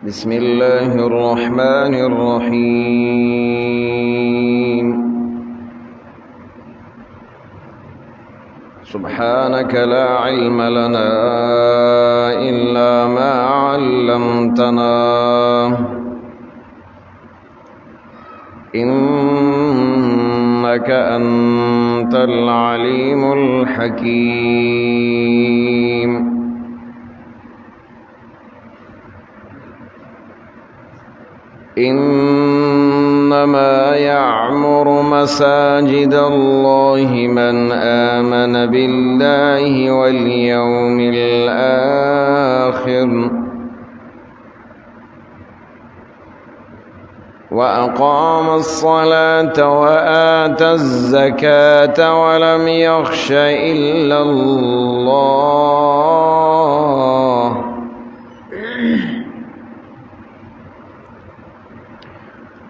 بسم الله الرحمن الرحيم. سبحانك لا علم لنا إلا ما علمتنا إنك أنت العليم الحكيم. إنما يعمر مساجد الله من آمن بالله واليوم الآخر وأقام الصلاة وآتى الزكاة ولم يخش إلا الله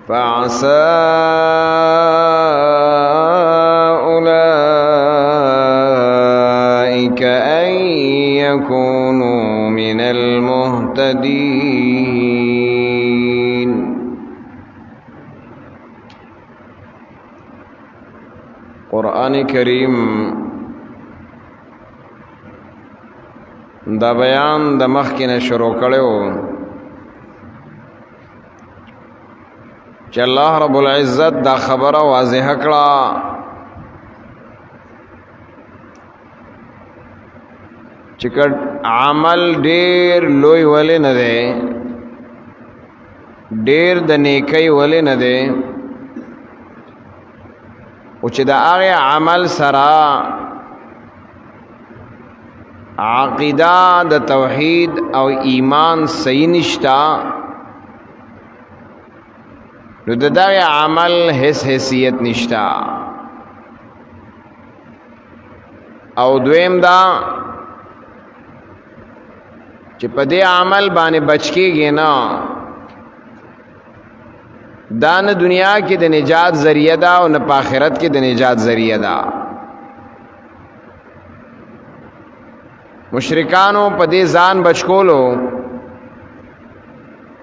فعسى أولئك أن يكونوا من المهتدين. قرآن کریم دا بیان د مخکې نه شروع کړو چې الله رب العزت دا خبره واضح کړه چې عمل ډیر لوی ولې نه دی، ډیر د نیکۍ ولې نه دی، او چې د هغه عمل سره عقیده د توحید او ایمان صحیح نشتا نو د دغه عمل هیڅ حیثیت نشتا. او دویم دا چې په دې عمل باندې بچ کېږي نه، دا نه دنیا کې د نجات ذریعہ ده او نه په آخرت کې د نجات ذریعہ ده. مشرکانو په دې ځان بچکولو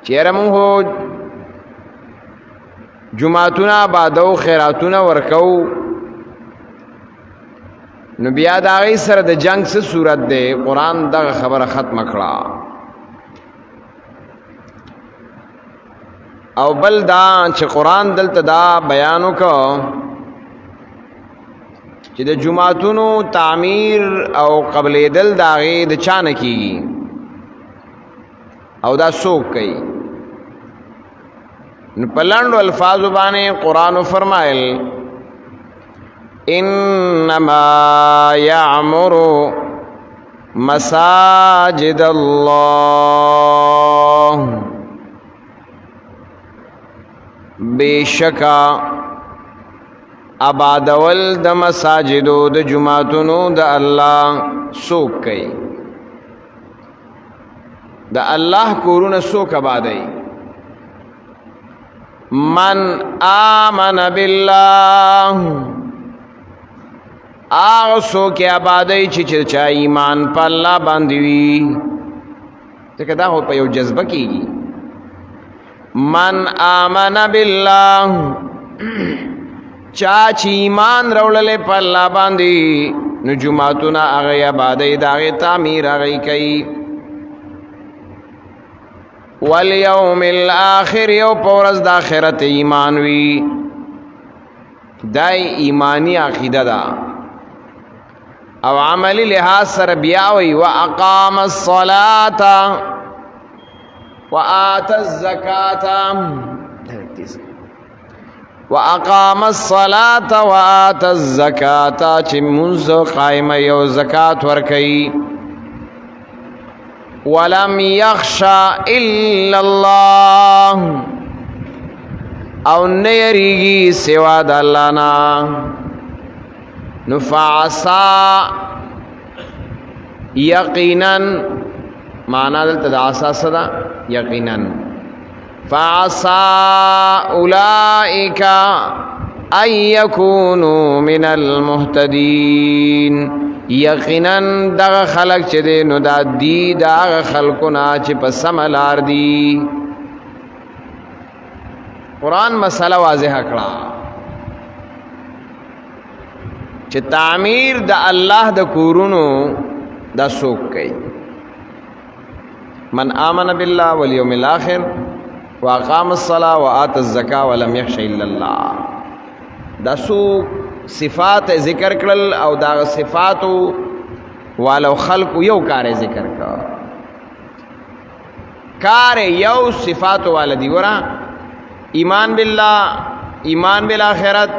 چیرې موږ جمعهتونه آبادو خیراتونه ورکو، نو بیا دا غي سره د جنگ څه صورت ده؟ قران دغه خبره ختم کړه. او بل دا چې قران دلته دا بیان وکړ چې د جمعهتونو تعمیر او قبلېدل دا غي د چا نه کیږي او دا څوک کوي. نو په لنډو الفاظو باندې قران فرمایل انما يعمر مساجد الله بشکا آبادول د مساجدو د جمعاتونو د الله سوک کوي، د الله کورونه سوک آبادوي. من آمن بالله، هغه څوک آبادی چې چا ایمان په الله باندې وي، ځکه دا خو په یو جذبه کېږي. من آمن بالله، چا چې ایمان راوړلی په الله باندې، نو جوماتونه هغه آبادی، د هغې تعمیر هغه کوي. والیوم الاخر، یو په ورځ د آخرت ایمان وي، دای ایمانی عقیده ده. او عملی لحاظ سره بیا وی واقام الصلاة وآت الزکاة واقام الصلاة وآت الزکاة، چې منځ قائمه یو زکات ورکي. ولم يخشى الا الله، او نه یریږي سوا د الله نه. نو فعصا یقینا، معنا دلته د عصا څه ده؟ یقینا. فعصا اولئک ان یکونوا من المهتدین، یقینا دغه خلق چې دی نو دا دی دا خلکو نه چې په سم لار دي. قرآن مسله واضح کړه چې تعمیر د الله د کورونو دا څوک کوي؟ من آمن بالله واليوم الآخر واقام الصلاة وآت الزکاة ولم يخش الا الله. دا څو صفات ذکر کړل او دا صفاتو والو خلق یو کار ذکر کړ. کار یو صفات والا دی ورا ایمان بالله، ایمان بالآخرت،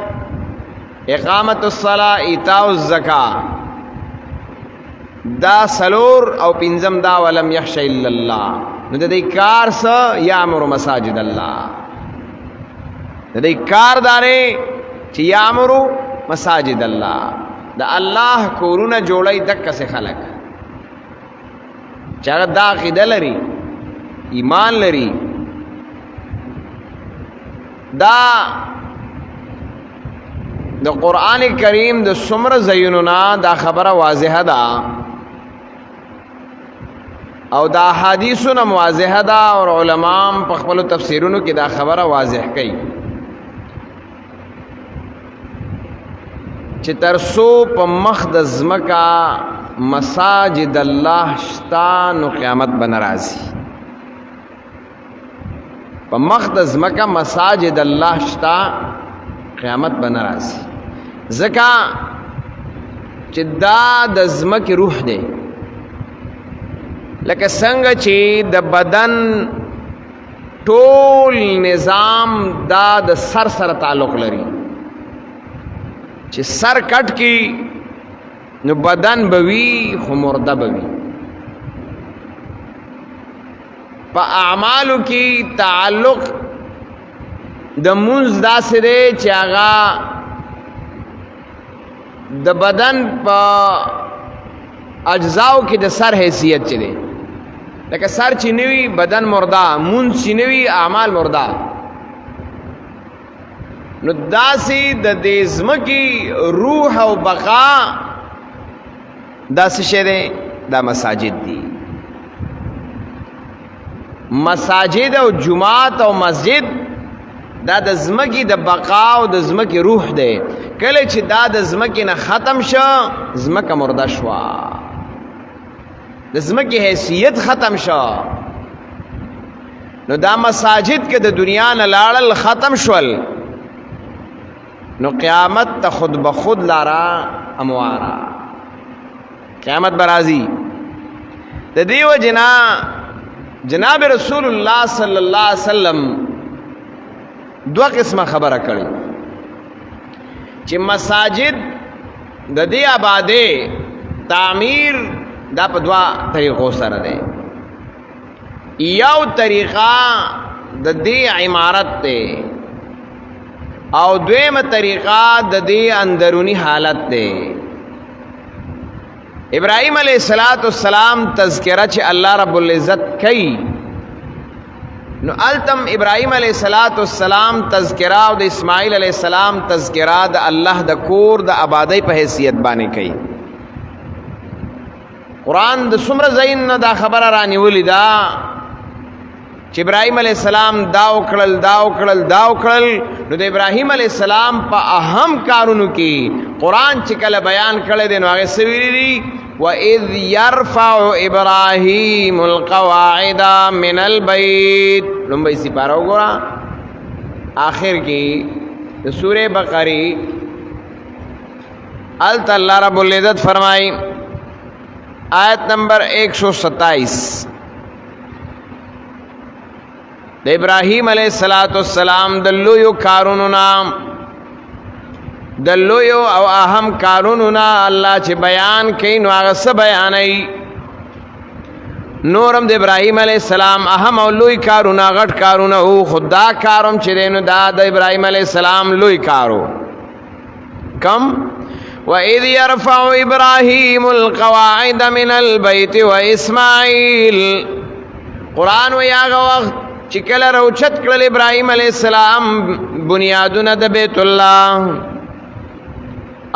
اقامت الصلاة، ایتاء الزکاة، دا سلور او پنځم دا ولم یخش الا الله. نو د دې کار څه؟ یامر مساجد الله. د دې کار دارې چې یامر مساجد الله، د الله کورونه جوړی دک څه خلک چې هغه دا عقیده لري، ایمان لري. دا د قران کریم د څومره ځایونو نه دا خبره واضحه ده او دا حدیثونه واضحه ده او علما په خپل تفسیرونو کې دا خبره واضح کوي چې ترسو په مخ د زمکا مساجد الله شتا نو قیامت به ناراضي. په مخ د زمکا مساجد الله شتا قیامت به ناراضي، ځکه چې دا د زمکې روح دی. لکه څنګه چې د بدن ټول نظام دا د سر سره تعلق لري، چې سر کټ کی نو بدن به وي خو مرده به وي. په اعمالو کې تعلق د مونځ داسې دی چې هغه د بدن په اجزاو کې د سر حیثیت چي دی. لکه سر چې نوي بدن مرده، مونځ چې نوي اعمال مرده. نو داسې د دې ځمکې روح او بقا داسې شی دی، دا مساجد دي. مساجد او جماعت او مسجد دا د ځمکې د بقا او د ځمکې روح دی. کله چې دا د ځمکې نه ختم شو، ځمکه مرده شوه، د ځمکې حیثیت ختم شو. نو دا مساجد که د دنیا نه لاړل ختم شول، نو قیامت ته خود به خود لارا اموارا، قیامت برازي. د دیو جنا جناب رسول الله صلی الله علیه وسلم دوه قسمه خبره کړې چې مساجد د دې آبادې تعمیر دا په دوا طریقو سره دی. یو طریقه د دې عمارت دی او دویمه طریقه د دې اندرونی حالت دی. ابراهیم علیہ الصلات والسلام تذکرہ چې الله رب العزت کوي، نو التم ابراهیم علیہ الصلات والسلام تذکرہ او د اسماعیل علیہ السلام تذکرہ د الله د کور د آبادی په حیثیت باندې کوي. قرآن د څومره ځایونو نه دا خبره رانیولې ده چې ابراهیم علیه السلام دا وکړل، دا وکړل، دا وکړل. نو د ابراهیم علیه السلام په اهم کارونو کې قرآن چې کله بیان کړی دی نو هغه څه ویلي دي؟ وَإِذْ يَرْفَعُ إِبْرَاهِيمُ الْقَوَاعِدَ مِنَ الْبَيْتِ. لومبۍ سپاره وګوره، آخر کې د سورې بقرې الته الله رب العزت فرمایي، آیت نمبر 127، د ابراهیم علیه الصلاۃ والسلام د لویو کارونو نام، د لویو او اهم کارونو نه الله چې بیان کړي نو هغه څه بیانوي. نورم د ابراهیم علیه السلام اهم او لوی کارونه، غټ کارونه او خدا کاروم چې دی نو دا د ابراهیم علیه السلام لوی کارو کم. وَإِذْ يَرْفَعُ إِبْرَاهِيمُ الْقَوَاعِدَ مِنَ الْبَيْتِ وَإِسْمَاعِيلُ. قرآن وی هغه وخت چې کله راوچت کړل ابراهیم علیه السلام بنیادونه د بیت الله.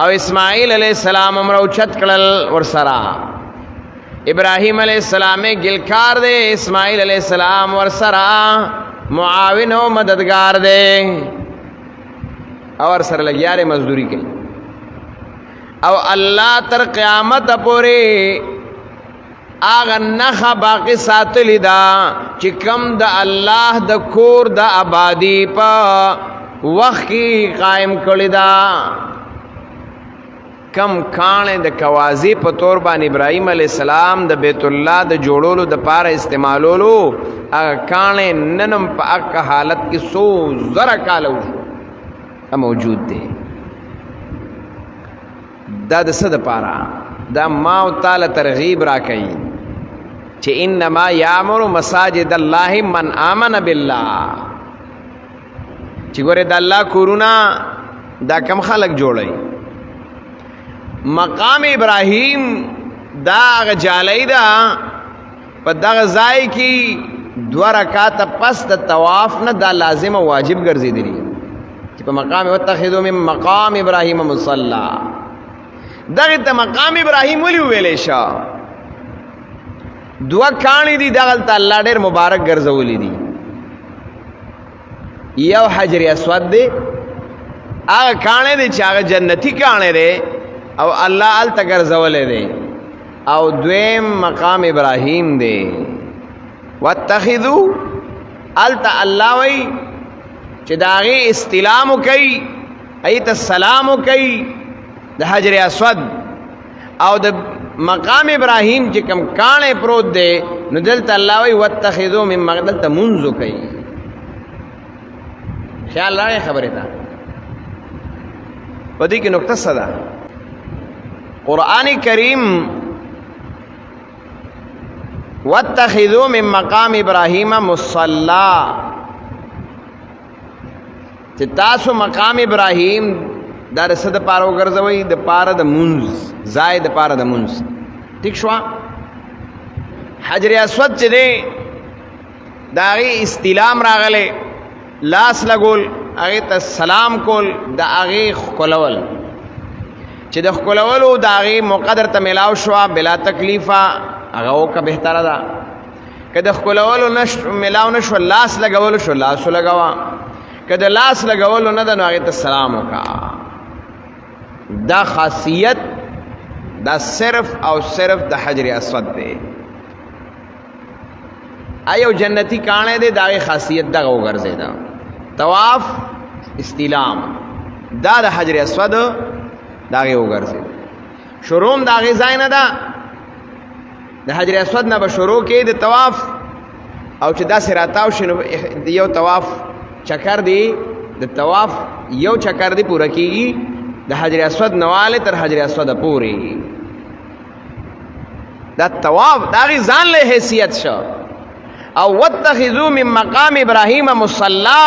او اسماعیل علیہ السلام هم راوچت کړل ورسره. ابراهیم علیہ السلام ګلکار دی، اسماعیل علیہ السلام ورسره معاون او مددگار دی، او ورسره لګیا دی مزدوري کوي. او الله تر قیامت پورې هغه نخه باقی ساتلی ده چې کم د الله د کور د آبادی په وخت کې قائم کړی ده. کم کاڼه د کوازی په تور باندې ابراهیم علی السلام د بیت الله د جوړولو د پاره استعمالولو، هغه کاڼه ننم په اک حالت کې سو زره کال وشو موجود دی. دا د څه د پاره؟ دا ما او تعالی ترغیب را کوي چې انما یامر مساجد الله من امن بالله، چې ګوره د الله کورونه دا کم خلک جوړي. مقام ابراهیم دا هغه جالۍ ده، په دغه ځای کې دوه رکعاته پس د طواف نه دا لازم او واجب ګرځېدلی چې په مقام واتخذوا من مقام ابراهیم مصلا. دغه ته مقام ابراهیم ولي ویلې شه؟ دوه کاڼي دي دغلته الله ډېر مبارک ګرځولي دي. یو حجر اسود دی، هغه کاڼی دی چې هغه جنتی کاڼی دی او الله هلته ګرځولی دی، او دویم مقام ابراهیم دی. واتخذو، هلته الله وایي چې د هغې استلام وکړي، هغې ته سلام وکړي د حجر اسود. او د مقام ابراهیم چې کوم کاڼی پروت دی، نو دلته الله وایي واتخذو من مقام، دلته مونځ وکړي. خیال راغی خبرې ته؟ په دې کې نکته څه ده؟ قرآن کریم واتخذو من مقام ابراهیم مصلا، چې تاسو مقام ابراهیم دا د څه دپاره وګرځوئ؟ د پاره د مونځ، ځای د پاره د مونځ. ټیک شوه؟ حجر اسود چې دی د هغې استلام راغلی، لاس لګول، هغې ته سلام کول، د هغې ښکلول، چې د ښکلولو د هغې مقدر ته میلاو شوه بلا تکلیفه، هغه وکړه بهتره ده. که د ښکلولو نش میلاو نه شو، لاس لګولو شو، لاس ولګوه. که د لاس لګولو نه ده نو هغې ته سلام وکړه. دا خاصیت دا صرف او صرف د حجر اسود دی. ایو جنتی کاڼی دی، دا خاصیت دغه وګرځېده. طواف استلام دا د حجر اسود دغه وګرځېد. شروع هم د هغې ځای نه ده، د حجر اسود نه به شروع کې د طواف، او چې داسې راتاو شي نو یو طواف چکر دی، د طواف یو چکر دی پوره کېږي د حجر اسود نواله تر حجر اسود پورې. دا طواف دا غي ځان له حیثیت شو. او واتخذو من مقام ابراهیم مصلا،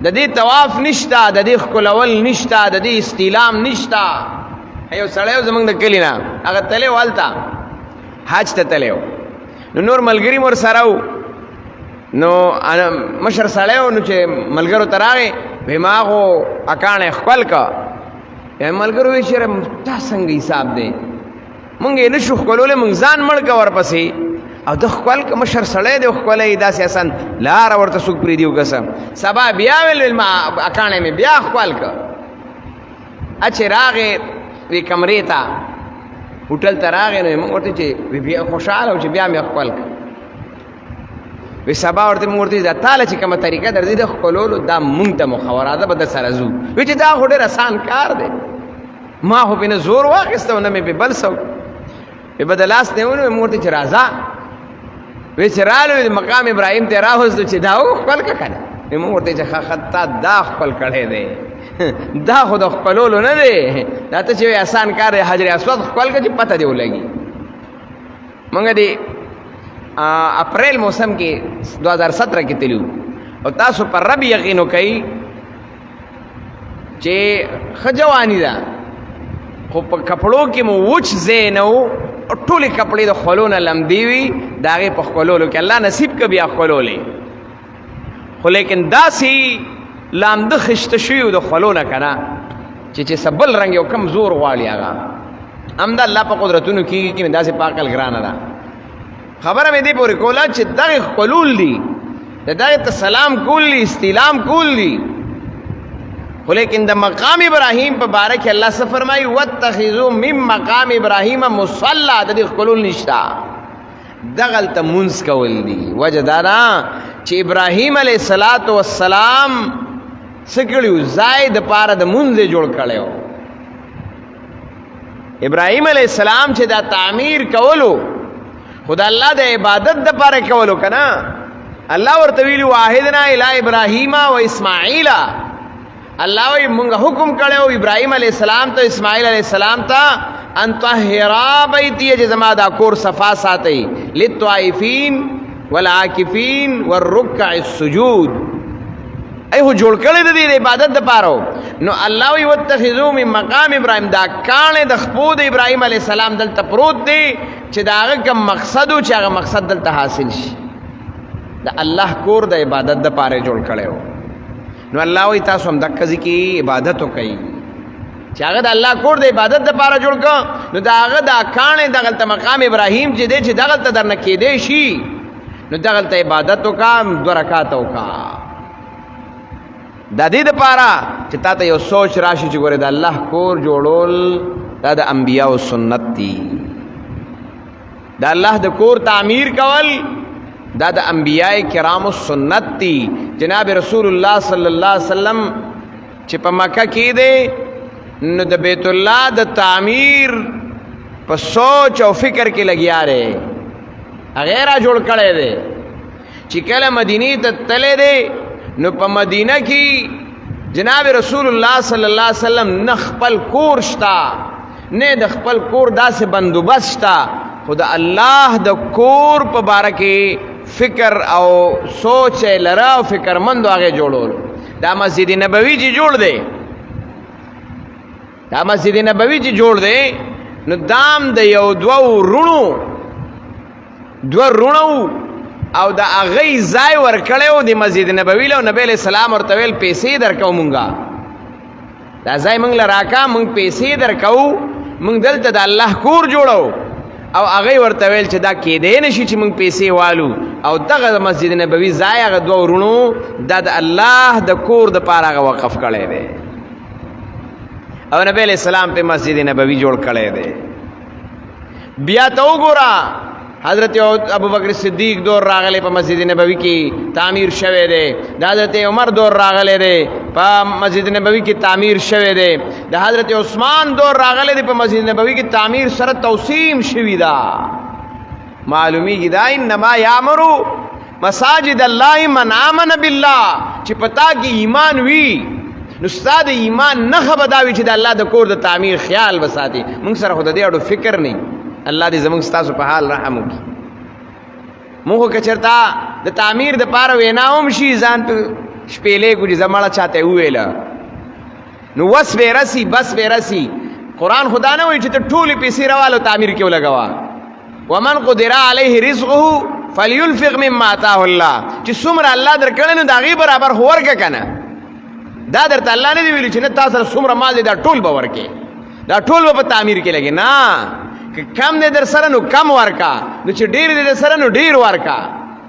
د دې طواف نشتا، د دې ښکلول نشتا، د دې استلام نشتا. یو سړی زمونږ د کلي نه هغه تللی و، هلته حج ته تللی و، نو نور ملګري مور سره وو. نو مشر سړی و، نو چې ملګرو ته راغی وی ما خو اکاڼی ښکل که. ملګرو وی چې تا څنګه حساب دی، مونږ یې نشو ښکلولی، مونږ ځان مړ که ورپسې. او د ښکل که مشر سړی دی ښکلی داسې اسان لاره ورته څوک پرېږدي وکسه. سبا بیا ویل ما اکاڼی مې بیا ښکل که. چې راغی وی کمرې ته هوټل ته راغی، نو موږ ورته چې بیا خوشحاله و چې بیا مې ښکل که. وی سبا ورته موږ ورته دا تاله چې کومه طریقه درځي د ښکلولو دا مونږ ته مخوره ده، به در سره ځو. وی چې دا خو ډېر اسان کار دی، ما خو پې نه زور واخیسته او نه مې پې بل څه وکړ. وی به د لاس نه ونیو، موږ ورته چې راځه. وی چې رالو مقام ابراهیم ته راوستو چې دا وښکل که که نه. وی موږ ورته چې ښه ښه تا دا ښکل کړی دی، دا خو د ښکلولو نه دی، دا ته چې اسان کار دی حجر اسود ښکل که چې پته دې ولګي. مونږ دې اپریل موسم کې 2017 کې تلو، او تاسو پر رب یقین وکئ چې ښه جواني ده، خو په کپړو کې مو وچ ځای نه و، ټولې کپړې د خولو نه لمدې وي، د هغې په ښکلولو کې الله نصیب که بیا ښکلولې، خو لیکن داسې لامده خشته شوي د خولو نه که نه، چې سبل رنګ یو کم زور غواړي، هغه هم د الله په قدرتونو کېږي کې داسې پاکل ګرانه ده. خبره مې دې پورې کوله چې دغه خلول دي، دغه ته سلام کول دي، استلام کول دي، خو لیکن د مقام ابراهیم په باره کې الله څه فرمایي؟ واتخذوا من مقام ابراهیم مصلی. د دې خلول نشته، دغلته مونځ کول دي. وجه دا ده چې ابراهیم علیه الصلاۃ والسلام څه کړي؟ ځای د پاره د مونځ جوړ کړی. ابراهیم علیه السلام چې دا تعمیر کولو، خدا الله د عبادت د پاره کولو کنه. الله ورته ویلو واحدنا الی ابراهیم و اسماعیل. الله وی مونږ حکم کړو ابراهیم علیه السلام ته، اسماعیل علیه السلام ته، ان طهرا بیتی، چې زما دا کور صفا ساتي، للطائفین والعاکفین والرکع السجود. ای هو جوړ کړی د دې عبادت د پاره. نو الله وی واتخذو من مقام ابراهیم، دا کانه د خپو د ابراهیم علی السلام دلته پروت دی چې دا هغه کوم مقصد او چې هغه مقصد دلته حاصل شي. د الله کور د عبادت د پاره جوړ کړی. نو الله وی تاسو هم دغه ځکه عبادت وکړئ چې هغه د الله کور د عبادت د پاره جوړ کړ. نو دا هغه دا کانه دغلته مقام ابراهیم چې دی، چې دغلته درنه کېدې شي، نو دغلته عبادت وکام، دوه رکعات وکا. د دې لپاره چې تا ته یو سوچ راشي چې ګوره د الله کور جوړول دا د انبیاو سنت دی، د الله د کور تعمیر کول دا د انبیاء کرامو سنت دی. جناب رسول الله صلی الله علیه وسلم چې په مکه کې دی، نو د بیت الله د تعمیر په سوچ او فکر کې لګیا دی، هغه را جوړ کړی دی. چې کله مدینه ته تللی دی، نو په مدینه کې جناب رسول الله صلی الله علیه وسلم نه خپل کور شته، نه د خپل کور داسې بندوبست شته، خو د الله د کور په باره کې فکر او سوچ لره او فکرمند هغه جوړول. دا مسجد نبوي چې جوړ دی، دا مسجد نبوي چې جوړ دی، نو دام د یو دوه ورونو، دوه رونو او د هغې ځای ورکړی و د مسجد نبوي له. نبی علیہ السلام ورته ویل پیسې درکوو مونږه، دا ځای مونږ له راکا، مونږ پیسې درکوو، مونږ دلته د الله کور جوړو. او هغې ورته ویل چې دا کېدی نه شي چې مونږ پیسې والو. او دغه د مسجد نبوي ځای هغه دوه وروڼو دا د الله د کور دپاره هغه وقف کړی دی، او نبی علیہ السلام په مسجد نبوي جوړ کړی دی. بیا ته وګوره حضرت ابو بکر صدیق دور راغلی، په مسجد نبوي کې تعمیر شوی دی. د حضرت عمر دور راغلی دی، په مسجد نبوي کې تعمیر شوی دی. د حضرت عثمان دور راغلی دی، په مسجد نبوي کې تعمیر سره توسیم شوی دا. معلومیږي دا انما یامرو مساجد الله من آمن بالله، چې پتا کې ایمان وي، نو ستا د ایمان نښه به دا وي چې د الله د کور د تعمیر خیال وساتي. موږ سره خو د دې اړو فکر نه. الله دې زموږ ستاسو په حال رحم وکړي. موږ که چېرته د تعمیر د پاره وینا هم شي، ځان په شپېلې کو چې زمړه چاته وویله، نو وس به رسی، بس به رسی. قرآن خدا نه وایي چې ته ټولې پیسې راواله تعمیر کې ولګوه. ومن قدر علیه رزقه فلينفق مما آتاه الله، چې څومره الله درکړی نو د هغې برابر خو ورکړه که نه. دا درته الله نه دی ویلي چې نه تا سره څومره مال دی دا ټول به ورکې، دا ټول به په تعمیر کې لګي. نه، که کم دی در سره نو کم ورکا، نو چې ډیر دی در سره نو ډیر ورکا.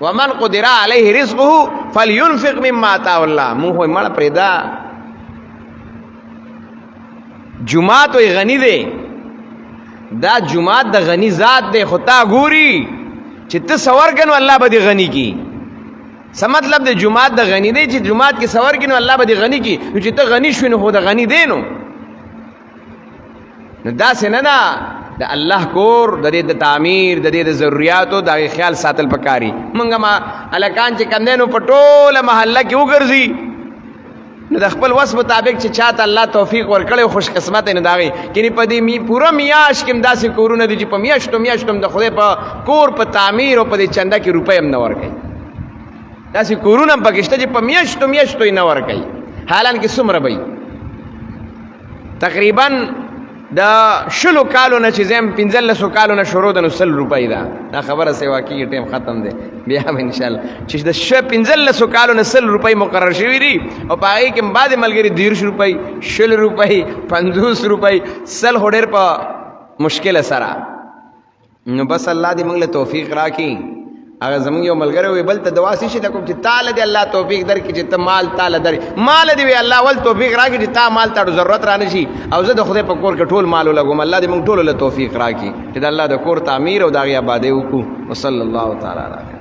ومن قدر علیه رزقه فلينفق مما آتاه الله. مونږ خو مړه پرېږده، جومات وی غنی دی، دا جومات د غنی ذات دی، خو تا ګوري چې ته سور کنو الله به دې غنی کی. څه مطلب دی جومات د غنی دی؟ چې جومات کې سور کینو الله به دې غنی کی، نو چې ته غنی شوې نو خو د غنی دی. نو داسې نه ده. د الله کور د دې د تعمیر د دې د ضروریاتو د هغې خیال ساتل پکاري. مونږ ما هلکان چې کوم دی نو په ټوله محله کې وګرځي، نو د خپل وس مطابق چې چاته الله توفیق ورکړي خوش قسمت نه داغي کینی. په دې می پوره میاش کې داسې کورونه دي چې په میاشتو میاشتو د خدای په کور په تعمیر او په دې چنده کې روپۍ هم نه ورکوي. داسې کورونه هم پکې شته چې په میاشتو میاشتو یې نه ورکوي، حالانکه څومره به وي؟ تقریبا د شلو کالو نه چې زم 15 کالو نه شروع ده نو 100 روپۍ ده. دا خبره سیوا کیږي، ټیم ختم دی، بیا به ان شاء الله چې د 15 کالو نه 100 روپۍ مقرر شوي دي، او په هغې کې بعضې ملګري 30 روپۍ، 20 روپۍ، 50 روپۍ، 100 خو ډېر په مشکله سره. نو بس الله دې موږ له توفیق راکړي. هغه زموږ یو ملګری وي، بل ته دوا څه شي د کوم چې تاله دې الله توفیق درکړي چې ته مال تاله درکړي، مال دې وي الله ول توفیق راکړي چې تا مال ته ضرورت را نشي، او زه د خدای په کور کې ټول مال ولګوم. الله دې موږ ټولو له توفیق راکړي چې د الله د کور تعمیر او د هغې آبادۍ وکړو. وصلی الله تعالی علی.